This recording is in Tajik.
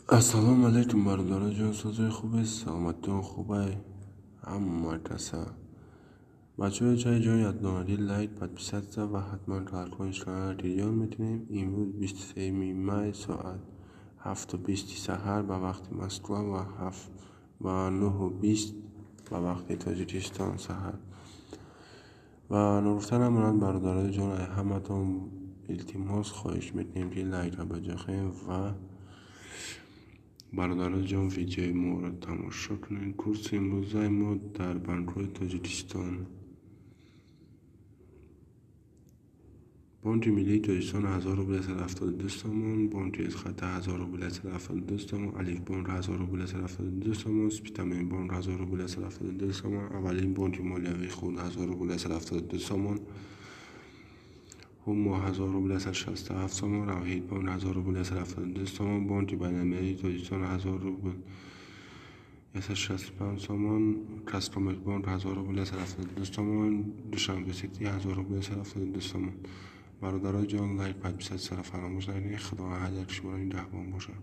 Ассалому алайкум, бародарон ҷонсозои хубе, саломатитон хубай ҳама каса. Бачаҳои чай ҷои ятнонади лайк, подписаться ва ҳатман колокольчик каналро гирён метунем. Имрӯз 23 май соат 7:20 саҳар ба вақти Москва ва 9:20 ба вақти Тоҷикистон саҳар. Ва ногуфта намонад, бародарои ҷон, ҳаматон илтимос хоҳиш мекунем, ки лайкро баҷохем ва бародарои ҷон, видеои моро тамошо кунед. Курси имрӯзаи мо дар банкҳои Тоҷикистон. Бонки Миллии Тоҷикистон 1000 рубл 172 сомон, Бонки Эсхата 1000 рубл 172 сомон, Алифбонк 1000 рубл 172 сомон, Спитаменбонк 1000 рубл 172 сомон, Аввалин бонки молиявии худ 1000 рубл 172 сомон, Ҳумо 1000 рубл 167 сомон, Равҳидбонк 1000 рубл 172 сомон, Бонки Байналмилалии Тоҷикистон 1000 рубл 165 сомон, Казкоммерцбонк 1000 рубл 172 сомон, Душанбе Сити 1000 рубл 172 сомон. Бародарои ҷон, лайк, подписаться фаромӯш накунед. Худованд ҳар яки шуморо нигаҳбон бошад.